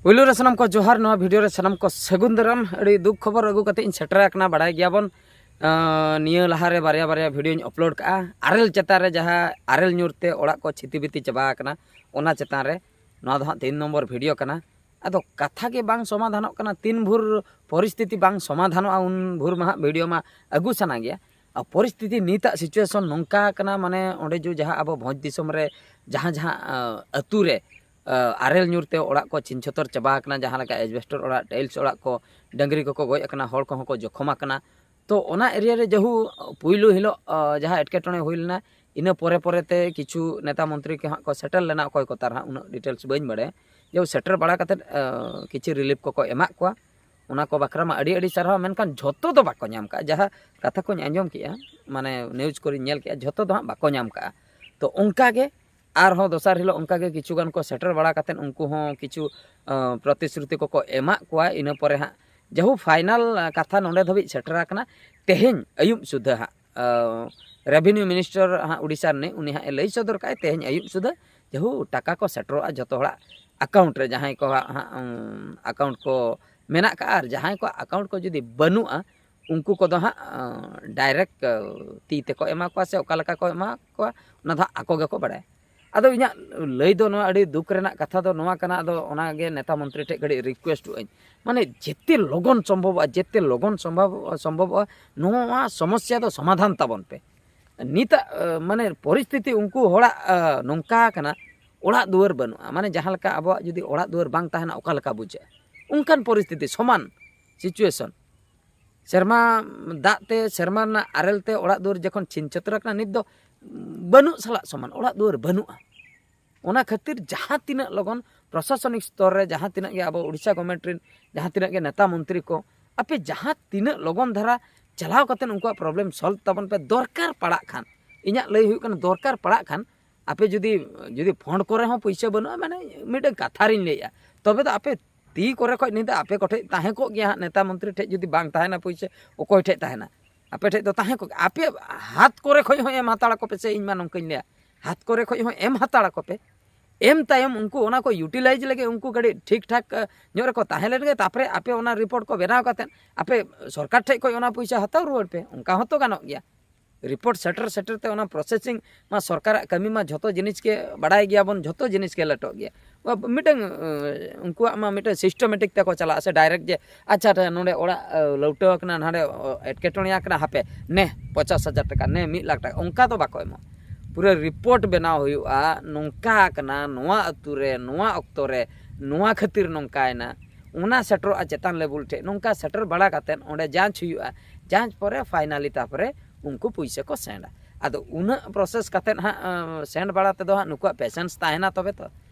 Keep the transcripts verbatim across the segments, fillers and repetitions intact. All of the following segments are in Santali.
ᱯᱩᱭᱞᱩ ᱨᱮ ᱥᱟᱱᱟᱢ ᱠᱚ ᱡᱚᱦᱟᱨ᱾ ᱱᱚᱣᱟ ᱵᱷᱤᱰᱤᱭᱳ ᱨᱮ ᱥᱟᱱᱟᱢ ᱠᱚ ᱥᱟᱹᱜᱩᱱ ᱫᱟᱨᱟᱢ᱾ ᱟᱹᱰᱤ ᱫᱩᱠ ᱠᱷᱚᱵᱚᱨ ᱟᱹᱜᱩ ᱠᱟᱛᱮ ᱤᱧ ᱥᱮᱴᱮᱨ ᱟᱠᱟᱱᱟ, ᱵᱟᱲᱟᱭ ᱜᱮᱭᱟᱵᱚᱱ᱾ ᱟᱸ, ᱱᱤᱭᱟᱹ ᱞᱟᱦᱟᱨᱮ ᱵᱟᱨᱭᱟ ᱵᱟᱨᱭᱟ ᱵᱷᱤᱰᱤᱭᱳᱧ ᱟᱯᱞᱳᱰ ᱠᱟᱜᱼᱟ ᱟᱨᱮᱞ ᱪᱮᱛᱟᱱ ᱨᱮ, ᱡᱟᱦᱟᱸ ᱟᱨᱮᱞ ᱧᱩᱨ ᱛᱮ ᱚᱲᱟᱜ ᱠᱚ ᱪᱷᱤᱛᱤ ᱵᱤᱛᱤ ᱪᱟᱵᱟ ᱟᱠᱟᱱᱟ, ᱚᱱᱟ ᱪᱮᱛᱟᱱ ᱨᱮ᱾ ᱱᱚᱣᱟ ᱫᱚ ᱦᱟᱸᱜ ᱛᱤᱱ ᱱᱚᱢᱵᱚᱨ ᱵᱷᱤᱰᱤᱭᱳ ᱠᱟᱱᱟ᱾ ᱟᱫᱚ ᱠᱟᱛᱷᱟ ᱜᱮ ᱵᱟᱝ ᱥᱚᱢᱟᱫᱷᱟᱱᱚᱜ ᱠᱟᱱᱟ᱾ ᱛᱤᱱ ᱵᱷᱳᱨ ᱯᱚᱨᱤᱥᱛᱷᱤᱛᱤ ᱵᱟᱝ ᱥᱚᱢᱟᱫᱷᱟᱱᱚᱜᱼᱟ, ᱩᱱ ᱵᱷᱳᱨ ᱢᱟ ᱦᱟᱸᱜ ᱵᱷᱤᱰᱤᱭᱳ ᱢᱟ ᱟᱹᱜᱩ ᱥᱟᱱᱟ ᱜᱮᱭᱟ᱾ ᱟᱨ ᱯᱚᱨᱤᱥᱛᱷᱤᱛᱤ ᱱᱤᱛᱟᱜ ᱥᱤᱪᱩᱭᱮᱥᱚᱱ ᱱᱚᱝᱠᱟ ᱠᱟᱱᱟ, ᱢᱟᱱᱮ ᱚᱸᱰᱮ ᱡᱚ ᱡᱟᱦᱟᱸ ᱟᱵᱚ ᱵᱷᱚᱸᱡᱽ ᱫᱤᱥᱚᱢ ᱨᱮ ᱡᱟᱦᱟᱸ ᱡᱟᱦᱟᱸ, ᱟᱸ, ᱟᱹᱛᱩ ᱨᱮ, ᱟᱸ, ᱟᱨᱮᱞ ᱧᱩᱨ ᱛᱮ ᱚᱲᱟᱜ ᱠᱚ ᱪᱷᱤᱱ ᱪᱷᱚᱛᱚᱨ ᱪᱟᱵᱟ ᱟᱠᱟᱱᱟ, ᱡᱟᱦᱟᱸ ᱞᱮᱠᱟ ᱮᱡᱵᱮᱥᱴᱚᱨ ᱚᱲᱟᱜ, ᱴᱟᱭᱤᱞᱥ ᱚᱲᱟᱜ ᱠᱚ, ᱰᱟᱹᱝᱨᱤ ᱠᱚᱠᱚ ᱜᱚᱡ ᱟᱠᱟᱱᱟ, ᱦᱚᱲ ᱠᱚᱦᱚᱸ ᱠᱚ ᱡᱚᱠᱷᱚᱢ ᱟᱠᱟᱱᱟ᱾ ᱛᱚ ᱚᱱᱟ ᱮᱨᱤᱭᱟ ᱨᱮ ᱡᱟᱦᱩ ᱯᱩᱭᱞᱩ ᱦᱤᱞᱳᱜ, ᱟᱸ, ᱡᱟᱦᱟᱸ ᱮᱴᱠᱮᱴᱚᱬᱮ ᱦᱩᱭ ᱞᱮᱱᱟ, ᱤᱱᱟᱹ ᱯᱚᱨᱮ ᱯᱚᱨᱮ ᱛᱮ ᱠᱤᱪᱷᱩ ᱱᱮᱛᱟ ᱢᱚᱱᱛᱨᱤ ᱠᱚ ᱦᱟᱸᱜ ᱠᱚ ᱥᱮᱴᱮᱨ ᱞᱮᱱᱟ, ᱚᱠᱚᱭ ᱠᱚ ᱛᱟᱨ ᱦᱟᱸᱜ ᱩᱱᱟᱹᱜ ᱰᱤᱴᱮᱞᱥ ᱵᱟᱹᱧ ᱵᱟᱲᱟᱭᱟ᱾ ᱡᱟᱦᱩ ᱥᱮᱴᱮᱨ ᱵᱟᱲᱟ ᱠᱟᱛᱮᱫ, ᱟᱸ, ᱠᱤᱪᱷᱩ ᱨᱤᱞᱤᱯ ᱠᱚᱠᱚ ᱮᱢᱟᱜ ᱠᱚᱣᱟ, ᱚᱱᱟ ᱠᱚ ᱵᱟᱠᱷᱨᱟ ᱢᱟ ᱟᱹᱰᱤ ᱟᱹᱰᱤ ᱥᱟᱨᱦᱟᱣ, ᱢᱮᱱᱠᱷᱟᱱ ᱡᱷᱚᱛᱚ ᱫᱚ ᱵᱟᱠᱚ ᱧᱟᱢ ᱠᱟᱜᱼᱟ᱾ ᱡᱟᱦᱟᱸ ᱠᱟᱛᱷᱟ ᱠᱚᱧ ᱟᱸᱡᱚᱢ ᱠᱮᱜᱼᱟ, ᱢᱟᱱᱮ ᱱᱤᱭᱩᱡᱽ ᱠᱚᱨᱮᱧ ᱧᱮᱞ ᱠᱮᱜᱼᱟ, ᱡᱷᱚᱛᱚ ᱫᱚ ᱦᱟᱸᱜ ᱵᱟᱠᱚ ᱧᱟᱢ ᱠᱟᱜᱼᱟ᱾ ᱛᱚ ᱚᱱᱠᱟ ᱜᱮ ᱟᱨᱦᱚᱸ ᱫᱚᱥᱟᱨ ᱦᱤᱞᱳᱜ ᱚᱱᱠᱟ ᱜᱮ ᱠᱤᱪᱷᱩ ᱜᱟᱱ ᱠᱚ ᱥᱮᱴᱮᱨ ᱵᱟᱲᱟ ᱠᱟᱛᱮᱫ ᱩᱱᱠᱩ ᱦᱚᱸ ᱠᱤᱪᱷᱩ, ᱟᱸ, ᱯᱨᱚᱛᱤᱥᱨᱩᱛᱤ ᱠᱚᱠᱚ ᱮᱢᱟᱜ ᱠᱚᱣᱟ᱾ ᱤᱱᱟᱹ ᱯᱚᱨᱮ ᱦᱟᱸᱜ ᱡᱟᱦᱩ ᱯᱷᱟᱭᱱᱟᱞ, ᱟᱸ, ᱠᱟᱛᱷᱟ ᱱᱚᱰᱮ ᱫᱷᱟᱹᱵᱤᱡ ᱥᱮᱴᱮᱨ ᱟᱠᱟᱱᱟ, ᱛᱮᱦᱮᱧ ᱟᱹᱭᱩᱵ ᱥᱩᱫᱷᱟᱹ ᱦᱟᱸᱜ, ᱟᱸ, ᱨᱮᱵᱷᱮᱱᱤᱭᱩ ᱢᱤᱱᱤᱥᱴᱟᱨ ᱦᱟᱸᱜ ᱩᱰᱤᱥᱟ ᱨᱤᱱᱤᱡ, ᱩᱱᱤ ᱦᱟᱸᱜ ᱮ ᱞᱟᱹᱭ ᱥᱚᱫᱚᱨ ᱠᱟᱜᱼᱟᱭ, ᱛᱮᱦᱮᱧ ᱟᱹᱭᱩᱵ ᱥᱩᱫᱷᱟᱹ ᱡᱟᱦᱩ ᱴᱟᱠᱟ ᱠᱚ ᱥᱮᱴᱮᱨᱚᱜᱼᱟ ᱡᱷᱚᱛᱚ ᱦᱚᱲᱟᱜ ᱟᱠᱟᱣᱩᱱᱴ ᱨᱮ, ᱡᱟᱦᱟᱸᱭ ᱠᱚᱣᱟᱜ ᱦᱟᱸᱜ, ᱩᱸ, ᱟᱠᱟᱣᱩᱱᱴ ᱠᱚ ᱢᱮᱱᱟᱜ ᱠᱟᱜᱼᱟ, ᱟᱨ ᱡᱟᱦᱟᱸᱭ ᱠᱚᱣᱟᱜ ᱟᱠᱟᱣᱩᱱᱴ ᱠᱚ ᱡᱩᱫᱤ ᱵᱟᱹᱱᱩᱜᱼᱟ, ᱩᱱᱠᱩ ᱠᱚᱫᱚ ᱦᱟᱸᱜ, ᱟᱸ, ᱰᱟᱭᱨᱮᱠᱴ, ᱟᱸ, ᱛᱤ ᱛᱮᱠᱚ ᱮᱢᱟ ᱠᱚᱣᱟ ᱥᱮ ᱚᱠᱟ ᱞᱮᱠᱟ ᱠᱚ ᱮᱢᱟ ᱠᱚᱣᱟ, ᱚᱱᱟ ᱫᱚ ᱦᱟᱸᱜ ᱟᱠᱚ ᱜᱮᱠᱚ ᱵᱟᱲᱟᱭᱟ᱾ ᱟᱫᱚ ᱤᱧᱟᱹᱜ ᱞᱟᱹᱭ ᱫᱚ ᱱᱚᱣᱟ, ᱟᱹᱰᱤ ᱫᱩᱠ ᱨᱮᱱᱟᱜ ᱠᱟᱛᱷᱟ ᱫᱚ ᱱᱚᱣᱟ ᱠᱟᱱᱟ, ᱟᱫᱚ ᱚᱱᱟᱜᱮ ᱱᱮᱛᱟ ᱢᱚᱱᱛᱨᱤ ᱴᱷᱮᱡ ᱠᱟᱹᱴᱤᱡ ᱨᱤᱠᱩᱭᱮᱥᱴ ᱚᱜ ᱟᱹᱧ, ᱢᱟᱱᱮ ᱡᱮᱛᱮ ᱞᱚᱜᱚᱱ ᱥᱚᱢᱵᱷᱚᱵᱚᱜᱼᱟ, ᱡᱮᱛᱮ ᱞᱚᱜᱚᱱ ᱥᱚᱢᱵᱷᱚᱵ-, ᱥᱚᱢᱵᱷᱚᱵᱚᱜᱼᱟ, ᱱᱚᱣᱟ ᱥᱚᱢᱚᱥᱥᱟ ᱫᱚ ᱥᱚᱢᱟᱫᱷᱟᱱ ᱛᱟᱵᱚᱱ ᱯᱮ᱾ ᱱᱤᱛᱟᱜ, ᱟᱸ, ᱢᱟᱱᱮ ᱯᱚᱨᱤᱥᱛᱷᱤᱛᱤ ᱩᱱᱠᱩ ᱦᱚᱲᱟᱜ, ᱟᱸ, ᱱᱚᱝᱠᱟ ᱠᱟᱱᱟ, ᱚᱲᱟᱜ ᱫᱩᱣᱟᱹᱨ ᱵᱟᱹᱱᱩᱜᱼᱟ᱾ ᱢᱟᱱᱮ ᱡᱟᱦᱟᱸ ᱞᱮᱠᱟ ᱟᱵᱚᱣᱟᱜ ᱡᱩᱫᱤ ᱚᱲᱟᱜ ᱫᱩᱣᱟᱹᱨ ᱵᱟᱝ ᱛᱟᱦᱮᱱᱟ, ᱚᱠᱟ ᱞᱮᱠᱟ ᱵᱩᱡᱷᱟᱹᱜᱼᱟ? ᱚᱱᱠᱟᱱ ᱯᱚᱨᱤᱥᱛᱷᱤᱛᱤ, ᱥᱚᱢᱟᱱ ᱥᱤᱪᱩᱭᱮᱥᱚᱱ᱾ ᱥᱮᱨᱢᱟ ᱫᱟᱜ ᱛᱮ, ᱥᱮᱨᱢᱟ ᱨᱮᱱᱟᱜ ᱟᱨᱮᱞ ᱛᱮ ᱚᱲᱟᱜ ᱫᱩᱣᱟᱹᱨ ᱡᱚᱠᱷᱚᱱ ᱪᱷᱤᱱ ᱪᱷᱟᱹᱛᱩᱨ ᱟᱠᱟᱱᱟ, ᱱᱤᱛ ᱫᱚ ᱵᱟᱹᱱᱩᱜ ᱥᱟᱞᱟᱜ ᱥᱚᱢᱟᱱ, ᱚᱲᱟᱜ ᱫᱩᱣᱟᱹᱨ ᱵᱟᱹᱱᱩᱜᱼᱟ᱾ ᱚᱱᱟ ᱠᱷᱟᱹᱛᱤᱨ ᱡᱟᱦᱟᱸ ᱛᱤᱱᱟᱹᱜ ᱞᱚᱜᱚᱱ ᱯᱨᱚᱥᱟᱥᱚᱱᱤᱠ ᱥᱛᱚᱨ ᱨᱮ ᱡᱟᱦᱟᱸ ᱛᱤᱱᱟᱹᱜ ᱜᱮ ᱟᱵᱚ ᱩᱰᱤᱥᱟ ᱜᱚᱵᱷᱢᱮᱱᱴ ᱨᱮᱱ ᱡᱟᱦᱟᱸ ᱛᱤᱱᱟᱹᱜ ᱜᱮ ᱱᱮᱛᱟ ᱢᱚᱱᱛᱨᱤ ᱠᱚ, ᱟᱯᱮ ᱡᱟᱦᱟᱸ ᱛᱤᱱᱟᱹᱜ ᱞᱚᱜᱚᱱ ᱫᱷᱟᱨᱟ ᱪᱟᱞᱟᱣ ᱠᱟᱛᱮ ᱩᱱᱠᱩᱣᱟᱜ ᱯᱨᱚᱵᱞᱮᱢ ᱥᱚᱞᱵᱷ ᱛᱟᱵᱚᱱ ᱯᱮ, ᱫᱚᱨᱠᱟᱨ ᱯᱟᱲᱟᱜ ᱠᱷᱟᱱ, ᱤᱧᱟᱹᱜ ᱞᱟᱹᱭ ᱦᱩᱭᱩᱜ ᱠᱟᱱᱟ, ᱫᱚᱨᱠᱟᱨ ᱯᱟᱲᱟᱜ ᱠᱷᱟᱱ ᱟᱯᱮ ᱡᱩᱫᱤ, ᱡᱩᱫᱤ ᱯᱷᱚᱸᱰ ᱠᱚᱨᱮ ᱦᱚᱸ ᱯᱩᱭᱥᱟᱹ ᱵᱟᱹᱱᱩᱜᱼᱟ, ᱢᱟᱱᱮ ᱢᱤᱫᱴᱟᱝ ᱠᱟᱛᱷᱟ ᱨᱤᱧ ᱞᱟᱹᱭᱮᱜᱼᱟ, ᱛᱚᱵᱮ ᱫᱚ ᱟᱯᱮ ᱛᱤ ᱠᱚᱨᱮ ᱠᱷᱚᱡ ᱱᱤᱛ ᱫᱚ ᱟᱯᱮ ᱠᱚᱴᱷᱮᱡ ᱛᱟᱦᱮᱸ ᱠᱚᱜ ᱜᱮᱭᱟ ᱦᱟᱸᱜ᱾ ᱱᱮᱛᱟ ᱢᱚᱱᱛᱨᱤ ᱴᱷᱮᱡ ᱡᱩᱫᱤ ᱵᱟᱝ ᱛᱟᱦᱮᱱᱟ ᱯᱩᱭᱥᱟᱹ, ᱚᱠᱚᱭ ᱴᱷᱮᱡ ᱛᱟᱦᱮᱱᱟ? ᱟᱯᱮ ᱴᱷᱮᱡ ᱫᱚ ᱛᱟᱦᱮᱸ ᱠᱚᱜ, ᱟᱯᱮ ᱦᱟᱛ ᱠᱚᱨᱮ ᱠᱷᱚᱡ ᱦᱚᱸ ᱮᱢ ᱦᱟᱛᱟᱲ ᱟᱠᱚ ᱯᱮ ᱥᱮ, ᱤᱧ ᱢᱟ ᱱᱚᱝᱠᱟᱧ ᱞᱟᱹᱭᱟ, ᱦᱟᱛ ᱠᱚᱨᱮ ᱠᱷᱚᱡ ᱦᱚᱸ ᱮᱢ ᱦᱟᱛᱟᱲ ᱟᱠᱚ ᱯᱮ᱾ ᱮᱢ ᱛᱟᱭᱚᱢ ᱩᱱᱠᱩ ᱚᱱᱟ ᱠᱚ ᱤᱭᱩᱴᱤᱞᱟᱭᱤᱡᱽ ᱞᱟᱹᱜᱤᱫ ᱩᱱᱠᱩ ᱠᱟᱹᱴᱤᱡ ᱴᱷᱤᱠ ᱴᱷᱟᱠ ᱧᱚᱜ ᱨᱮᱠᱚ ᱛᱟᱦᱮᱸ ᱞᱮᱱ ᱜᱮ, ᱛᱟᱨᱯᱚᱨᱮ ᱟᱯᱮ ᱚᱱᱟ ᱨᱤᱯᱳᱨᱴ ᱠᱚ ᱵᱮᱱᱟᱣ ᱠᱟᱛᱮᱫ ᱟᱯᱮ ᱥᱚᱨᱠᱟᱨ ᱴᱷᱮᱡ ᱠᱷᱚᱡ ᱚᱱᱟ ᱯᱚᱭᱥᱟ ᱦᱟᱛᱟᱣ ᱨᱩᱣᱟᱹᱲ ᱯᱮ, ᱚᱱᱠᱟ ᱦᱚᱸᱛᱚ ᱜᱟᱱᱚᱜ ᱜᱮᱭᱟ᱾ ᱨᱤᱯᱳᱨᱴ ᱥᱮᱴᱮᱨ ᱥᱮᱴᱮᱨ ᱛᱮ ᱚᱱᱟ ᱯᱨᱚᱥᱮᱥᱤᱝ ᱢᱟ ᱥᱚᱨᱠᱟᱨᱟᱜ ᱠᱟᱹᱢᱤ ᱢᱟ ᱡᱷᱚᱛᱚ ᱡᱤᱱᱤᱥ ᱜᱮ ᱵᱟᱲᱟᱭ ᱜᱮᱭᱟᱵᱚᱱ, ᱡᱷᱚᱛᱚ ᱡᱤᱱᱤᱥ ᱜᱮ ᱞᱮᱴᱚᱜ ᱜᱮᱭᱟ᱾ ᱢᱤᱫᱴᱟᱝ ᱩᱱᱠᱩᱣᱟᱜ ᱢᱟ ᱢᱤᱫᱴᱟᱝ ᱥᱤᱥᱴᱮᱢᱮᱴᱤᱠ ᱛᱮᱠᱚ ᱪᱟᱞᱟᱜᱼᱟ ᱥᱮ, ᱰᱟᱭᱨᱮᱠᱴ ᱡᱮ ᱟᱪᱪᱷᱟ ᱱᱚᱰᱮ ᱚᱲᱟᱜ ᱞᱟᱹᱣᱴᱟᱹᱣ ᱟᱠᱟᱱᱟ, ᱱᱟᱰᱮ ᱮᱴᱠᱮᱴᱚᱬᱮ ᱟᱠᱟᱱᱟ, ᱦᱟᱯᱮ ᱱᱮ ᱯᱚᱪᱟᱥ ᱦᱟᱡᱟᱨ ᱴᱟᱠᱟ, ᱱᱮ ᱢᱤᱫ ᱞᱟᱠᱷ ᱴᱟᱠᱟ, ᱚᱱᱠᱟ ᱫᱚ ᱵᱟᱠᱚ ᱮᱢᱚᱜᱼᱟ᱾ ᱯᱩᱨᱟᱹ ᱨᱤᱯᱳᱨᱴ ᱵᱮᱱᱟᱣ ᱦᱩᱭᱩᱜᱼᱟ, ᱱᱚᱝᱠᱟ ᱠᱟᱱᱟ, ᱱᱚᱣᱟ ᱟᱹᱛᱩ ᱨᱮ ᱱᱚᱣᱟ ᱚᱠᱛᱚ ᱨᱮ ᱱᱚᱣᱟ ᱠᱷᱟᱹᱛᱤᱨ ᱱᱚᱝᱠᱟᱭᱮᱱᱟ, ᱚᱱᱟ ᱥᱮᱴᱮᱨᱚᱜᱼᱟ ᱪᱮᱛᱟᱱ ᱞᱮᱵᱮᱞ ᱴᱷᱮᱡ, ᱱᱚᱝᱠᱟ ᱥᱮᱴᱮᱨ ᱵᱟᱲᱟ ᱠᱟᱛᱮᱫ ᱚᱸᱰᱮ ᱡᱟᱸᱪ ᱦᱩᱭᱩᱜᱼᱟ᱾ ᱡᱟᱸᱪ ᱯᱚᱨᱮ ᱯᱷᱟᱭᱱᱟᱞᱤ ᱛᱟᱨᱯᱚᱨᱮ ᱩᱱᱠᱩ ᱯᱩᱭᱥᱟᱹ ᱠᱚ ᱥᱮᱱᱰᱟ᱾ ᱟᱫᱚ ᱩᱱᱟᱹᱜ ᱯᱨᱚᱥᱮᱥ ᱠᱟᱛᱮᱫ ᱦᱟᱸᱜ ᱥᱮᱱᱰ ᱵᱟᱲᱟ ᱛᱮᱫᱚ ᱦᱟᱸᱜ ᱱᱩᱠᱩᱣᱟᱜ ᱯᱮᱥᱮᱱᱥ ᱛᱟᱦᱮᱱᱟ ᱛᱚᱵᱮ ᱛᱚ᱾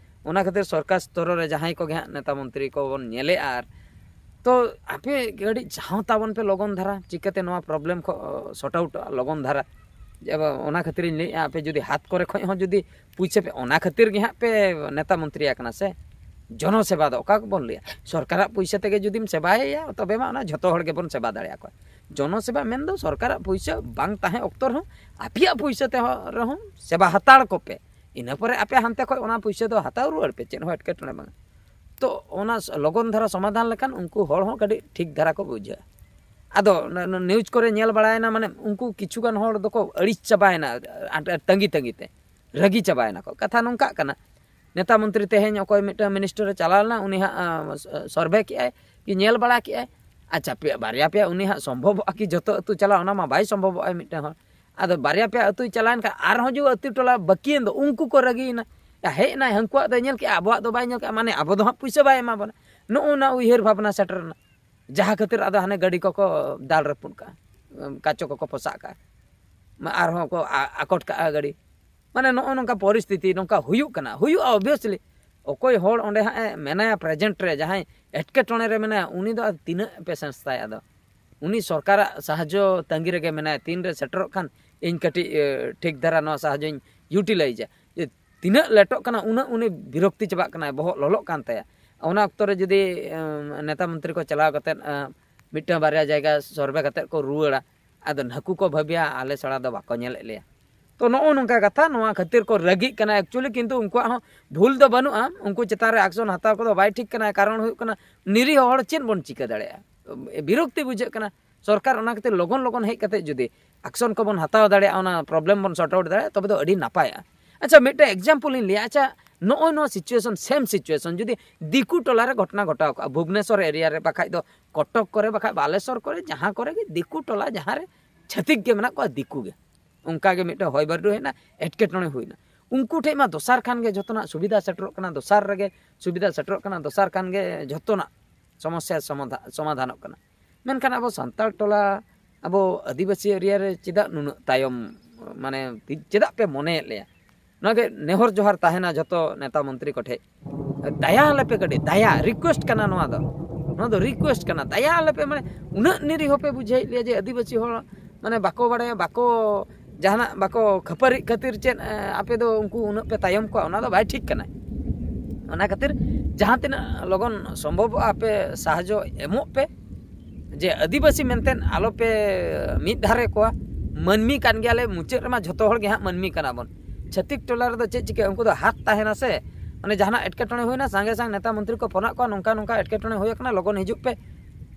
ᱚᱱᱟ ᱠᱷᱟᱹᱛᱤᱨ ᱥᱚᱨᱠᱟᱨ ᱥᱛᱚᱨᱚ ᱨᱮ ᱡᱟᱦᱟᱸᱭ ᱠᱚᱜᱮ ᱦᱟᱸᱜ ᱱᱮᱛᱟ ᱢᱚᱱᱛᱨᱤ ᱠᱚᱵᱚᱱ ᱧᱮᱞᱮᱜᱼᱟ, ᱟᱨ ᱛᱚ ᱟᱯᱮ ᱠᱟᱹᱴᱤᱡ ᱪᱟᱦᱟᱣ ᱛᱟᱵᱚᱱ ᱯᱮ ᱞᱚᱜᱚᱱ ᱫᱷᱟᱨᱟ, ᱪᱤᱠᱟᱹᱛᱮ ᱱᱚᱣᱟ ᱯᱨᱚᱵᱞᱮᱢ ᱠᱚ ᱥᱚᱨᱴ ᱟᱣᱩᱴᱚᱜᱼᱟ ᱞᱚᱜᱚᱱ ᱫᱷᱟᱨᱟ᱾ ᱡᱮ ᱟᱵᱚ ᱚᱱᱟ ᱠᱷᱟᱹᱛᱤᱨᱤᱧ ᱞᱟᱹᱭᱮᱫᱼᱟ, ᱟᱯᱮ ᱡᱩᱫᱤ ᱦᱟᱛ ᱠᱚᱨᱮ ᱠᱷᱚᱱ ᱦᱚᱸ ᱡᱩᱫᱤ ᱯᱩᱭᱥᱟᱹ ᱯᱮ, ᱚᱱᱟ ᱠᱷᱟᱹᱛᱤᱨ ᱜᱮ ᱦᱟᱸᱜ ᱯᱮ ᱱᱮᱛᱟ ᱢᱚᱱᱛᱨᱤ ᱟᱠᱟᱱᱟ ᱥᱮ᱾ ᱡᱚᱱᱚ ᱥᱮᱵᱟ ᱫᱚ ᱚᱠᱟ ᱠᱚᱵᱚᱱ ᱞᱟᱹᱭᱟ? ᱥᱚᱨᱠᱟᱨᱟᱜ ᱯᱩᱭᱥᱟᱹ ᱛᱮᱜᱮ ᱡᱩᱫᱤᱢ ᱥᱮᱵᱟᱭᱮᱭᱟ, ᱛᱚᱵᱮ ᱢᱟ ᱚᱱᱟ ᱡᱷᱚᱛᱚ ᱦᱚᱲ ᱜᱮᱵᱚᱱ ᱥᱮᱵᱟ ᱫᱟᱲᱮᱭᱟᱠᱚᱣᱟ᱾ ᱡᱚᱱᱚ ᱥᱮᱵᱟ ᱢᱮᱱᱫᱚ ᱥᱚᱨᱠᱟᱨᱟᱜ ᱯᱩᱭᱥᱟᱹ ᱵᱟᱝ ᱛᱟᱦᱮᱸ ᱚᱠᱛᱚ ᱨᱮᱦᱚᱸ ᱟᱯᱮᱭᱟᱜ ᱯᱩᱭᱥᱟᱹ ᱛᱮᱦᱚᱸ ᱨᱮᱦᱚᱸ ᱥᱮᱵᱟ ᱦᱟᱛᱟᱲ ᱠᱚᱯᱮ᱾ ᱤᱱᱟᱹ ᱯᱚᱨᱮ ᱟᱯᱮ ᱦᱟᱱᱛᱮ ᱠᱷᱚᱱ ᱚᱱᱟ ᱯᱩᱭᱥᱟᱹ ᱫᱚ ᱦᱟᱛᱟᱣ ᱨᱩᱣᱟᱹᱲ ᱯᱮ, ᱪᱮᱫ ᱦᱚᱸ ᱮᱴᱠᱮᱴᱚᱬᱮ ᱵᱟᱝᱟ᱾ ᱛᱚ ᱚᱱᱟ ᱞᱚᱜᱚᱱ ᱫᱷᱟᱨᱟ ᱥᱚᱢᱟᱫᱷᱟᱱ ᱞᱮᱠᱷᱟᱱ ᱩᱱᱠᱩ ᱦᱚᱲ ᱦᱚᱸ ᱠᱟᱹᱴᱤᱡ ᱴᱷᱤᱠ ᱫᱷᱟᱨᱟ ᱠᱚ ᱵᱩᱡᱷᱟᱹᱜᱼᱟ᱾ ᱟᱫᱚ ᱱᱤᱭᱩᱡᱽ ᱠᱚᱨᱮ ᱧᱮᱞ ᱵᱟᱲᱟᱭᱮᱱᱟ, ᱢᱟᱱᱮ ᱩᱱᱠᱩ ᱠᱤᱪᱷᱩ ᱜᱟᱱ ᱦᱚᱲ ᱫᱚᱠᱚ ᱟᱹᱲᱤᱥ ᱪᱟᱵᱟᱭᱮᱱᱟ, ᱟᱸᱴ-, ᱛᱟᱺᱜᱤ ᱛᱟᱺᱜᱤ ᱛᱮ ᱨᱟᱹᱜᱤ ᱪᱟᱵᱟᱭᱮᱱᱟ ᱠᱚ᱾ ᱠᱟᱛᱷᱟ ᱱᱚᱝᱠᱟᱜ ᱠᱟᱱᱟ, ᱱᱮᱛᱟ ᱢᱚᱱᱛᱨᱤ ᱛᱮᱦᱮᱧ ᱚᱠᱚᱭ ᱢᱤᱫᱴᱟᱝ ᱢᱤᱱᱤᱥᱴᱟᱨᱮ ᱪᱟᱞᱟᱣ ᱞᱮᱱᱟ, ᱩᱱᱤ ᱦᱟᱸᱜ ᱥᱚᱨᱵᱷᱮ ᱠᱮᱜᱼᱟᱭ ᱠᱤ ᱧᱮᱞ ᱵᱟᱲᱟ ᱠᱮᱜᱼᱟᱭ, ᱟᱪᱪᱷᱟ ᱯᱮ-, ᱵᱟᱨᱭᱟ ᱯᱮᱭᱟ, ᱩᱱᱤ ᱦᱟᱸᱜ ᱥᱚᱢᱵᱷᱚᱵᱚᱜᱼᱟ ᱠᱤ ᱡᱚᱛᱚ ᱟᱹᱛᱩ ᱪᱟᱞᱟᱣ? ᱚᱱᱟ ᱢᱟ ᱵᱟᱭ ᱥᱚᱢᱵᱷᱚᱵᱚᱜᱼᱟ ᱢᱤᱫᱴᱟᱝ ᱦᱚᱲ᱾ ᱟᱫᱚ ᱵᱟᱨᱭᱟ ᱯᱮᱭᱟ ᱟᱹᱛᱩᱭ ᱪᱟᱞᱟᱣᱮᱱ ᱠᱷᱟᱱ ᱟᱨᱦᱚᱸ ᱡᱩᱫᱤ ᱟᱹᱛᱩ ᱴᱚᱞᱟ ᱵᱟᱹᱠᱤᱭᱮᱱ ᱫᱚ, ᱩᱱᱠᱩ ᱠᱚ ᱨᱟᱹᱜᱤᱭᱮᱱᱟ᱾ ᱭᱟ, ᱦᱮᱡ ᱮᱱᱟᱭ, ᱦᱟᱹᱱᱠᱩᱣᱟᱜ ᱫᱚᱭ ᱧᱮᱞ ᱠᱮᱜᱼᱟ, ᱟᱵᱚᱣᱟᱜ ᱫᱚ ᱵᱟᱭ ᱧᱮᱞ ᱠᱮᱜᱼᱟ, ᱢᱟᱱᱮ ᱟᱵᱚ ᱫᱚ ᱦᱟᱸᱜ ᱯᱩᱭᱥᱟᱹ ᱵᱟᱭ ᱮᱢᱟ ᱵᱚᱱᱟ᱾ ᱱᱚᱜᱼᱚ ᱱᱟ ᱩᱭᱦᱟᱹᱨ ᱵᱷᱟᱵᱽᱱᱟ ᱥᱮᱴᱮᱨ ᱮᱱᱟ, ᱡᱟᱦᱟᱸ ᱠᱷᱟᱹᱛᱤᱨ ᱟᱫᱚ ᱦᱟᱱᱮ ᱜᱟᱹᱰᱤ ᱠᱚᱠᱚ ᱫᱟᱞ ᱨᱟᱹᱯᱩᱫ ᱠᱟᱜᱼᱟ, ᱠᱟᱪᱚ ᱠᱚᱠᱚ ᱯᱚᱥᱟᱜ ᱠᱟᱜᱼᱟ, ᱢᱟ ᱟᱨᱦᱚᱸ ᱠᱚ ᱟ-, ᱟᱠᱚᱴ ᱠᱟᱜᱼᱟ ᱜᱟᱹᱰᱤ᱾ ᱢᱟᱱᱮ ᱱᱚᱜᱼᱚ ᱱᱚᱝᱠᱟ ᱯᱚᱨᱤᱥᱛᱷᱤᱛᱤ ᱱᱚᱝᱠᱟ ᱦᱩᱭᱩᱜ ᱠᱟᱱᱟ, ᱦᱩᱭᱩᱜᱼᱟ obviously᱾ ᱚᱠᱚᱭ ᱦᱚᱲ ᱚᱸᱰᱮ ᱦᱟᱸᱜ ᱮ ᱢᱮᱱᱟᱭᱟ present ᱨᱮ, ᱡᱟᱦᱟᱸᱭ ᱮᱴᱠᱮᱴᱚᱬᱮ ᱨᱮ ᱢᱮᱱᱟᱭᱟ, ᱩᱱᱤ ᱫᱚ ᱟᱫᱚ ᱛᱤᱱᱟᱹᱜ patience ᱛᱟᱭ? ᱟᱫᱚ ᱩᱱᱤ ᱥᱚᱨᱠᱟᱨᱟᱜ ᱥᱟᱦᱟᱡᱽᱡᱚ ᱛᱟᱺᱜᱤ ᱨᱮᱜᱮ ᱢᱮᱱᱟᱭᱟ, ᱛᱤᱱᱨᱮ ᱥᱮᱴᱮᱨᱚᱜ ᱠᱷᱟᱱ ᱤᱧ ᱠᱟᱹᱴᱤᱡ, ᱮ, ᱴᱷᱤᱠ ᱫᱷᱟᱨᱟ ᱱᱚᱣᱟ ᱥᱟᱦᱟᱡᱽᱡᱚᱧ utilizeᱟ᱾ ᱡᱮ ᱛᱤᱱᱟᱹᱜ ᱞᱮᱴᱚᱜ ᱠᱟᱱᱟ ᱩᱱᱟᱹᱜ ᱩᱱᱤ ᱵᱤᱨᱚᱠᱛᱤ ᱪᱟᱵᱟᱜ ᱠᱟᱱᱟᱭ, ᱵᱚᱦᱚᱜ ᱞᱚᱞᱚᱜ ᱠᱟᱱ ᱛᱟᱭᱟ᱾ ᱚᱱᱟ ᱚᱠᱛᱚ ᱨᱮ ᱡᱩᱫᱤ, ᱮᱢ, ᱱᱮᱛᱟ ᱢᱚᱱᱛᱨᱤ ᱠᱚ ᱪᱟᱞᱟᱣ ᱠᱟᱛᱮᱫ, ᱮ, ᱢᱤᱫᱴᱟᱝ ᱵᱟᱨᱭᱟ ᱡᱟᱭᱜᱟ ᱥᱚᱨᱵᱷᱮ ᱠᱟᱛᱮᱫ ᱠᱚ ᱨᱩᱣᱟᱹᱲᱟ, ᱟᱫᱚ ᱱᱟᱹᱠᱩ ᱠᱚ ᱵᱷᱟᱹᱵᱤᱭᱟ ᱟᱞᱮ ᱥᱟᱲᱟ ᱫᱚ ᱵᱟᱠᱚ ᱧᱮᱞᱮᱫ ᱞᱮᱭᱟ᱾ ᱛᱚ ᱱᱚᱜᱼᱚ ᱱᱚᱝᱠᱟ ᱠᱟᱛᱷᱟ, ᱱᱚᱣᱟ ᱠᱷᱟᱹᱛᱤᱨ ᱠᱚ ᱨᱟᱹᱜᱤᱜ ᱠᱟᱱᱟ᱾ Actually ᱠᱤᱱᱛᱩ ᱩᱱᱠᱩᱣᱟᱜ ᱦᱚᱸ ᱵᱷᱩᱞ ᱫᱚ ᱵᱟᱹᱱᱩᱜᱼᱟ, ᱩᱱᱠᱩ ᱪᱮᱛᱟᱱ ᱨᱮ action ᱦᱟᱛᱟᱣ ᱠᱚᱫᱚ ᱵᱟᱭ ᱴᱷᱤᱠ ᱠᱟᱱᱟ᱾ ᱠᱟᱨᱚᱱ ᱦᱩᱭᱩᱜ ᱠᱟᱱᱟ, ᱱᱤᱨᱤᱦᱚ ᱦᱚᱲ ᱪᱮᱫ ᱵᱚᱱ ᱪᱤᱠᱟᱹ ᱫᱟᱲᱮᱭᱟᱜᱼᱟ? ᱵᱤᱨᱚᱠᱛᱤ ᱵᱩᱡᱷᱟᱹᱜ ᱠᱟᱱᱟ᱾ ᱥᱚᱨᱠᱟᱨ ᱚᱱᱟ ᱠᱷᱟᱹᱛᱤᱨ ᱞᱚᱜᱚᱱ ᱞᱚᱜᱚᱱ ᱦᱮᱡ ᱠᱟᱛᱮ ᱡᱩᱫᱤ action ᱠᱚᱵᱚᱱ ᱦᱟᱛᱟᱣ ᱫᱟᱲᱮᱭᱟᱜᱼᱟ, ᱚᱱᱟ problem ᱵᱚᱱ sort out ᱫᱟᱲᱮᱭᱟᱜᱼᱟ, ᱛᱚᱵᱮ ᱫᱚ ᱟᱹᱰᱤ ᱱᱟᱯᱟᱭᱚᱜᱼᱟ᱾ ᱟᱪᱪᱷᱟ, ᱢᱤᱫᱴᱮᱱ example ᱤᱧ ᱞᱟᱹᱭᱟ᱾ ᱟᱪᱪᱷᱟ, ᱱᱚᱜᱼᱚᱭ ᱱᱚᱣᱟ situation, same situation ᱡᱩᱫᱤ ᱫᱤᱠᱩ ᱴᱚᱞᱟ ᱨᱮ ᱜᱷᱚᱴᱚᱱᱟ ᱜᱷᱚᱴᱟᱣ ᱠᱚᱜᱼᱟ, ᱵᱷᱩᱵᱽᱱᱮᱥᱚᱨ area ᱨᱮ, ᱵᱟᱠᱷᱟᱡ ᱫᱚ ᱠᱚᱴᱚᱠ ᱠᱚᱨᱮ, ᱵᱟᱠᱷᱟᱡ ᱵᱟᱞᱮᱥᱚᱨ ᱠᱚᱨᱮ, ᱡᱟᱦᱟᱸ ᱠᱚᱨᱮ ᱜᱮ ᱫᱤᱠᱩ ᱴᱚᱞᱟ, ᱡᱟᱦᱟᱸ ᱨᱮ ᱪᱷᱟᱹᱛᱤᱠ ᱜᱮ ᱢᱮᱱᱟᱜ ᱠᱚᱣᱟ, ᱫᱤᱠᱩ ᱜᱮ, ᱚᱱᱠᱟ ᱜᱮ ᱢᱤᱫᱴᱮᱱ ᱦᱚᱭ ᱵᱟᱹᱨᱰᱩ ᱦᱮᱡ ᱮᱱᱟ, ᱮᱴᱠᱮᱴᱚᱬᱮ ᱦᱩᱭᱱᱟ᱾ ᱩᱱᱠᱩ ᱴᱷᱮᱡ ᱢᱟ ᱫᱚᱥᱟᱨ ᱠᱷᱟᱱ ᱜᱮ ᱡᱷᱚᱛᱚᱱᱟᱜ ᱥᱩᱵᱤᱫᱷᱟ ᱥᱮᱴᱮᱨᱚᱜ ᱠᱟᱱᱟ, ᱫᱚᱥᱟᱨ ᱨᱮᱜᱮ ᱥᱩᱵᱤᱫᱷᱟ ᱥᱮᱴᱮᱨᱚᱜ ᱠᱟᱱᱟ, ᱫᱚᱥᱟᱨ ᱠᱷᱟᱱ ᱜᱮ ᱡᱷᱚᱛᱚᱱᱟᱜ ᱥᱚᱢᱚᱥᱥᱟ ᱥᱚᱢᱟᱫᱷᱟ-, ᱥᱚᱢᱟᱫᱷᱟᱱᱚᱜ ᱠᱟᱱᱟ᱾ ᱢᱮᱱᱠᱷᱟᱱ ᱟᱵᱚ ᱥᱟᱱᱛᱟᱲ ᱴᱚᱞᱟ, ᱟᱵᱚ ᱟᱹᱫᱤᱵᱟᱹᱥᱤ area ᱨᱮ ᱪᱮᱫᱟᱜ ᱱᱩᱱᱟᱹᱜ ᱛᱟᱭᱚᱢ, ᱢᱟᱱᱮ ᱪᱮᱫᱟᱜ ᱯᱮ ᱢᱚᱱᱮᱭᱮᱫ ᱞᱮᱭᱟ? ᱱᱚᱣᱟ ᱜᱮ ᱱᱮᱦᱚᱨ ᱡᱚᱦᱟᱨ ᱛᱟᱦᱮᱱᱟ ᱡᱷᱚᱛᱚ ᱱᱮᱛᱟ ᱢᱚᱱᱛᱨᱤ ᱠᱚᱴᱷᱮᱡ, ᱫᱟᱭᱟ ᱟᱞᱮ ᱯᱮ ᱠᱟᱹᱴᱤᱡ, ᱫᱟᱭᱟ, request ᱠᱟᱱᱟ ᱱᱚᱣᱟ ᱫᱚ, ᱱᱚᱣᱟ ᱫᱚ request ᱠᱟᱱᱟ, ᱫᱟᱭᱟ ᱟᱞᱮ ᱯᱮ᱾ ᱢᱟᱱᱮ ᱩᱱᱟᱹᱜ ᱱᱤᱨᱤᱦᱚ ᱯᱮ ᱵᱩᱡᱷᱟᱹᱣᱮᱫ ᱞᱮᱭᱟ ᱡᱮ ᱟᱹᱫᱤᱵᱟᱹᱥᱤ ᱦᱚᱲ ᱢᱟᱱᱮ ᱵᱟᱠᱚ ᱵᱟᱲᱟᱭᱟ, ᱵᱟᱠᱚ, ᱡᱟᱦᱟᱱᱟᱜ ᱵᱟᱠᱚ ᱠᱷᱟᱹᱯᱟᱹᱨᱤᱜ ᱠᱷᱟᱹᱛᱤᱨ ᱪᱮᱫ, ᱮ, ᱟᱯᱮ ᱫᱚ ᱩᱱᱠᱩ ᱩᱱᱟᱹᱜ ᱯᱮ ᱛᱟᱭᱚᱢ ᱠᱚᱣᱟ, ᱚᱱᱟ ᱫᱚ ᱵᱟᱭ ᱴᱷᱤᱠ ᱠᱟᱱᱟ᱾ ᱚᱱᱟ ᱠᱷᱟᱹᱛᱤᱨ ᱡᱟᱦᱟᱸ ᱛᱤᱱᱟᱹᱜ ᱞᱚᱜᱚᱱ ᱥᱚᱢᱵᱷᱚᱵᱚᱜᱼᱟ ᱟᱯᱮ ᱥᱟᱦᱟᱡᱽᱡᱚ ᱮᱢᱚᱜ ᱯᱮ, ᱡᱮ ᱟᱹᱫᱤᱵᱟᱹᱥᱤ ᱢᱮᱱᱛᱮ ᱟᱞᱚᱯᱮ ᱢᱤᱫ ᱫᱷᱟᱨᱮ ᱠᱚᱣᱟ᱾ ᱢᱟᱹᱱᱢᱤ ᱠᱟᱱ ᱜᱮᱭᱟᱞᱮ, ᱢᱩᱪᱟᱹᱫ ᱨᱮᱢᱟ ᱡᱷᱚᱛᱚ ᱦᱚᱲ ᱜᱮ ᱦᱟᱸᱜ ᱢᱟᱹᱱᱢᱤ ᱠᱟᱱᱟ ᱵᱚᱱ᱾ ᱪᱷᱟᱹᱛᱤᱠ ᱴᱚᱞᱟ ᱨᱮᱫᱚ ᱪᱮᱫ ᱪᱤᱠᱟᱹᱜᱼᱟ? ᱩᱱᱠᱩ ᱫᱚ ᱦᱟᱛ ᱛᱟᱦᱮᱱᱟ ᱥᱮ, ᱢᱟᱱᱮ ᱡᱟᱦᱟᱱᱟᱜ ᱮᱴᱠᱮᱴᱚᱬᱮ ᱦᱩᱭᱱᱟ, ᱥᱟᱸᱜᱮ ᱥᱟᱝ ᱱᱮᱛᱟ ᱢᱚᱱᱛᱨᱤ ᱠᱚ ᱯᱷᱳᱱᱟᱫ ᱠᱚᱣᱟ, ᱱᱚᱝᱠᱟ ᱱᱚᱝᱠᱟ ᱮᱴᱠᱮᱴᱚᱬᱮ ᱦᱩᱭ ᱟᱠᱟᱱᱟ, ᱞᱚᱜᱚᱱ ᱦᱤᱡᱩᱜ ᱯᱮ᱾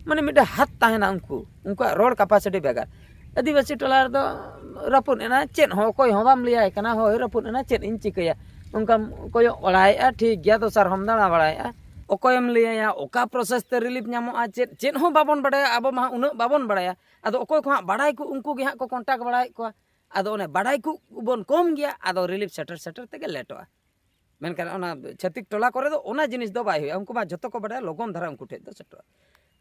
ᱢᱟᱱᱮ ᱢᱤᱫᱴᱮᱱ ᱦᱟᱛ ᱛᱟᱦᱮᱱᱟ ᱩᱱᱠᱩ, ᱩᱱᱠᱩᱣᱟᱜ ᱨᱚᱲ capacity ᱵᱷᱮᱜᱟᱨ᱾ ᱟᱹᱫᱤᱵᱟᱹᱥᱤ ᱴᱚᱞᱟ ᱨᱮᱫᱚ ᱨᱟᱹᱯᱩᱫ ᱮᱱᱟ, ᱪᱮᱫ ᱦᱚᱸ ᱚᱠᱚᱭ ᱦᱚᱸ ᱵᱟᱢ ᱞᱟᱹᱭᱟᱭ ᱠᱟᱱᱟ, ᱦᱳᱭ ᱨᱟᱹᱯᱩᱫ ᱮᱱᱟ, ᱪᱮᱫ ᱤᱧ ᱪᱤᱠᱟᱹᱭᱟ? ᱚᱱᱠᱟᱢ ᱠᱚᱭᱚᱜ ᱵᱟᱲᱟᱭᱮᱫᱼᱟ, ᱴᱷᱤᱠ ᱜᱮᱭᱟ, ᱫᱚᱥᱟᱨ ᱦᱚᱸᱢ ᱫᱟᱬᱟ ᱵᱟᱲᱟᱭᱮᱫᱼᱟ᱾ ᱚᱠᱚᱭᱮᱢ ᱞᱟᱹᱭᱟᱭᱟ, ᱚᱠᱟ process ᱛᱮ relief ᱧᱟᱢᱚᱜᱼᱟ, ᱪᱮᱫ, ᱪᱮᱫ ᱦᱚᱸ ᱵᱟᱵᱚᱱ ᱵᱟᱲᱟᱭᱟ᱾ ᱟᱵᱚ ᱢᱟ ᱩᱱᱟᱹᱜ ᱵᱟᱵᱚᱱ ᱵᱟᱲᱟᱭᱟ᱾ ᱟᱫᱚ ᱚᱠᱚᱭ ᱠᱚ ᱦᱟᱸᱜ ᱵᱟᱲᱟᱭ ᱠᱚ, ᱩᱱᱠᱩ ᱜᱮ ᱦᱟᱸᱜ ᱠᱚ contact ᱵᱟᱲᱟᱭᱮᱫ ᱠᱚᱣᱟ᱾ ᱟᱫᱚ ᱚᱱᱮ ᱵᱟᱲᱟᱭ ᱠᱚ ᱵᱚᱱ ᱠᱚᱢ ᱜᱮᱭᱟ, ᱟᱫᱚ relief ᱥᱮᱴᱮᱨ ᱥᱮᱴᱮᱨ ᱛᱮᱜᱮ ᱞᱮᱴᱚᱜᱼᱟ᱾ ᱢᱮᱱᱠᱷᱟᱱ ᱚᱱᱟ ᱪᱷᱟᱹᱛᱤᱠ ᱴᱚᱞᱟ ᱠᱚᱨᱮ ᱫᱚ ᱚᱱᱟ ᱡᱤᱱᱤᱥ ᱫᱚ ᱵᱟᱭ ᱦᱩᱭᱩᱜᱼᱟ, ᱩᱱᱠᱩ ᱢᱟ ᱡᱷᱚᱛᱚ ᱠᱚ ᱵᱟᱰᱟᱭᱟ, ᱞᱚᱜᱚᱱ ᱫᱷᱟᱨᱟ ᱩᱱᱠᱩ ᱴᱷᱮᱡ ᱫᱚ ᱥᱮᱴᱮᱨᱚᱜᱼᱟ᱾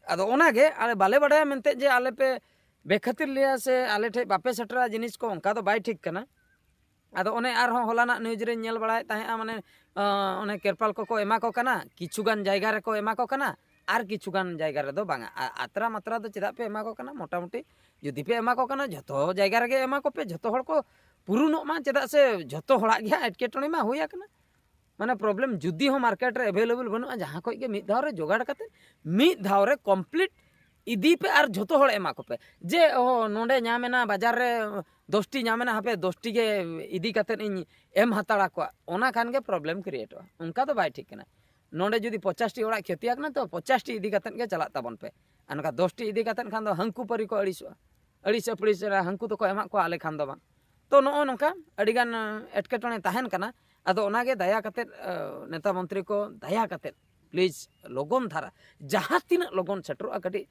ᱟᱫᱚ ᱚᱱᱟᱜᱮ ᱟᱞᱮ ᱵᱟᱞᱮ ᱵᱟᱰᱟᱭᱟ ᱢᱮᱱᱛᱮ ᱡᱮ ᱟᱞᱮ ᱯᱮ ᱵᱮᱠᱷᱟᱹᱛᱤᱨ ᱞᱮᱭᱟ ᱥᱮ ᱟᱞᱮ ᱴᱷᱮᱡ ᱵᱟᱯᱮ ᱥᱮᱴᱮᱨᱟ, ᱡᱤᱱᱤᱥ ᱠᱚ ᱚᱱᱠᱟ ᱫᱚ ᱵᱟᱭ ᱴᱷᱤᱠ ᱠᱟᱱᱟ᱾ ᱟᱫᱚ ᱚᱱᱮ ᱟᱨᱦᱚᱸ ᱦᱚᱞᱟᱱᱟᱜ news ᱨᱮᱧ ᱧᱮᱞ ᱵᱟᱲᱟᱭᱮᱫ ᱛᱟᱦᱮᱸᱜᱼᱟ, ᱢᱟᱱᱮ, ᱟᱸ, ᱚᱱᱮ ᱠᱮᱨᱯᱟᱞ ᱠᱚᱠᱚ ᱮᱢᱟ ᱠᱚ ᱠᱟᱱᱟ, ᱠᱤᱪᱷᱩ ᱜᱟᱱ ᱡᱟᱭᱜᱟ ᱨᱮᱠᱚ ᱮᱢᱟ ᱠᱚ ᱠᱟᱱᱟ, ᱟᱨ ᱠᱤᱪᱷᱩ ᱜᱟᱱ ᱡᱟᱭᱜᱟ ᱨᱮᱫᱚ ᱵᱟᱝᱟ᱾ ᱟ-, ᱟᱛᱨᱟ ᱢᱟᱛᱨᱟ ᱫᱚ ᱪᱮᱫᱟᱜ ᱯᱮ ᱮᱢᱟ ᱠᱚ ᱠᱟᱱᱟ? ᱢᱚᱴᱟᱢᱩᱴᱤ ᱡᱩᱫᱤ ᱯᱮ ᱮᱢᱟ ᱠᱚ ᱠᱟᱱᱟ, ᱡᱷᱚᱛᱚ ᱡᱟᱭᱜᱟ ᱨᱮᱜᱮ ᱮᱢᱟ ᱠᱚᱯᱮ, ᱡᱷᱚᱛᱚ ᱦᱚᱲ ᱠᱚ ᱯᱩᱨᱩᱱᱚᱜ ᱢᱟ, ᱪᱮᱫᱟᱜ ᱥᱮ ᱡᱷᱚᱛᱚ ᱦᱚᱲᱟᱜ ᱜᱮ ᱦᱟᱸᱜ ᱮᱴᱠᱮᱴᱚᱬᱮ ᱢᱟ ᱦᱩᱭ ᱟᱠᱟᱱᱟ᱾ ᱢᱟᱱᱮ problem ᱡᱩᱫᱤ ᱦᱚᱸ market ᱨᱮ available ᱵᱟᱹᱱᱩᱜᱼᱟ, ᱡᱟᱦᱟᱸ ᱠᱷᱚᱡ ᱜᱮ ᱢᱤᱫ ᱫᱷᱟᱣ ᱨᱮ ᱡᱚᱜᱟᱲ ᱠᱟᱛᱮ ᱢᱤᱫ ᱫᱷᱟᱣ ᱨᱮ complete ᱤᱫᱤ ᱯᱮ ᱟᱨ ᱡᱷᱚᱛᱚ ᱦᱚᱲ ᱮᱢᱟ ᱠᱚᱯᱮ᱾ ᱡᱮ, ᱚ, ᱱᱚᱰᱮ ᱧᱟᱢ ᱮᱱᱟ, ᱵᱟᱡᱟᱨ ᱨᱮ ᱫᱚᱥᱴᱤ ᱧᱟᱢ ᱮᱱᱟ, ᱦᱟᱯᱮ ᱫᱚᱥᱴᱤ ᱜᱮ ᱤᱫᱤ ᱠᱟᱛᱮᱫ ᱤᱧ ᱮᱢ ᱦᱟᱛᱟᱲ ᱟᱠᱚᱣᱟ, ᱚᱱᱟ ᱠᱷᱟᱱ ᱜᱮ ᱯᱨᱚᱵᱞᱮᱢ ᱠᱨᱤᱭᱮᱴᱚᱜᱼᱟ᱾ ᱚᱱᱠᱟ ᱫᱚ ᱵᱟᱭ ᱴᱷᱤᱠ ᱠᱟᱱᱟ᱾ ᱱᱚᱰᱮ ᱡᱩᱫᱤ ᱯᱚᱪᱟᱥᱴᱤ ᱚᱲᱟᱜ ᱠᱷᱚᱛᱤ ᱟᱠᱟᱱᱟ, ᱛᱚ ᱯᱚᱪᱟᱥᱴᱤ ᱤᱫᱤ ᱠᱟᱛᱮᱫ ᱜᱮ ᱪᱟᱞᱟᱜ ᱛᱟᱵᱚᱱ ᱯᱮ᱾ ᱟᱨ ᱱᱚᱝᱠᱟ ᱫᱚᱥᱴᱤ ᱤᱫᱤ ᱠᱟᱛᱮᱫ ᱠᱷᱟᱱ ᱫᱚ ᱦᱟᱹᱱᱠᱩ ᱯᱟᱹᱨᱤ ᱠᱚ ᱟᱹᱲᱤᱥᱚᱜᱼᱟ, ᱟᱹᱲᱤᱥ ᱟᱹᱯᱲᱤᱥ ᱨᱮ ᱦᱟᱹᱱᱠᱩ ᱫᱚᱠᱚ ᱮᱢᱟᱜ ᱠᱚᱣᱟ, ᱟᱞᱮ ᱠᱷᱟᱱ ᱫᱚ ᱵᱟᱝ᱾ ᱛᱚ ᱱᱚᱜᱼᱚ ᱱᱚᱝᱠᱟ ᱟᱹᱰᱤᱜᱟᱱ ᱮᱴᱠᱮᱴᱚᱬᱮ ᱛᱟᱦᱮᱱ ᱠᱟᱱᱟ᱾ ᱟᱫᱚ ᱚᱱᱟᱜᱮ ᱫᱟᱭᱟ ᱠᱟᱛᱮᱫ, ᱱᱮᱛᱟ ᱢᱚᱱᱛᱨᱤ ᱠᱚ ᱫᱟᱭᱟ ᱠᱟᱛᱮᱫ ᱯᱞᱤᱡᱽ ᱞᱚᱜᱚᱱ ᱫᱷᱟᱨᱟ, ᱡᱟᱦᱟᱸ ᱛᱤᱱᱟᱹᱜ ᱞᱚᱜᱚᱱ ᱥᱮᱴᱮᱨᱚᱜᱼᱟ, ᱠᱟᱹᱴᱤᱡ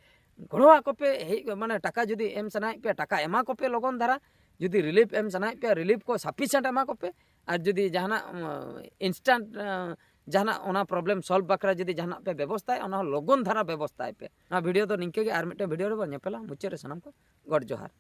ᱜᱚᱲᱚ ᱟᱠᱚ ᱯᱮ᱾ ᱦᱮᱡ ᱢᱟᱱᱮ ᱴᱟᱠᱟ ᱡᱩᱫᱤ ᱮᱢ ᱥᱟᱱᱟᱭᱮᱫ ᱯᱮᱭᱟ, ᱴᱟᱠᱟ ᱮᱢᱟ ᱠᱚᱯᱮ ᱞᱚᱜᱚᱱ ᱫᱷᱟᱨᱟ᱾ ᱡᱩᱫᱤ ᱨᱤᱞᱤᱯ ᱮᱢ ᱥᱟᱱᱟᱭᱮᱫ ᱯᱮᱭᱟ, ᱨᱤᱞᱤᱯ ᱠᱚ ᱥᱟᱯᱷᱤᱥᱮᱱᱴ ᱮᱢᱟ ᱠᱚᱯᱮ᱾ ᱟᱨ ᱡᱩᱫᱤ ᱡᱟᱦᱟᱱᱟᱜ ᱤᱱᱥᱴᱟᱱᱴ ᱡᱟᱦᱟᱱᱟᱜ ᱚᱱᱟ ᱯᱨᱚᱵᱞᱮᱢ ᱥᱚᱞᱵᱷ ᱵᱟᱠᱷᱨᱟ ᱡᱩᱫᱤ ᱡᱟᱦᱟᱱᱟᱜ ᱯᱮ ᱵᱮᱵᱚᱥᱛᱷᱟᱭᱟ, ᱚᱱᱟ ᱦᱚᱸ ᱞᱚᱜᱚᱱ ᱫᱷᱟᱨᱟ ᱵᱮᱵᱚᱥᱛᱷᱟᱭ ᱯᱮ᱾ ᱱᱚᱣᱟ ᱵᱷᱤᱰᱤᱭᱳ ᱫᱚ ᱱᱤᱝᱠᱟᱹ ᱜᱮ, ᱟᱨ ᱢᱤᱫᱴᱮᱱ ᱵᱷᱤᱰᱤᱭᱳ ᱨᱮᱵᱚᱱ ᱧᱮᱯᱮᱞᱟ᱾ ᱢᱩᱪᱟᱹᱫ ᱨᱮ ᱥᱟᱱᱟᱢ ᱠᱚ ᱜᱚᱰ ᱡᱚᱦᱟᱨ᱾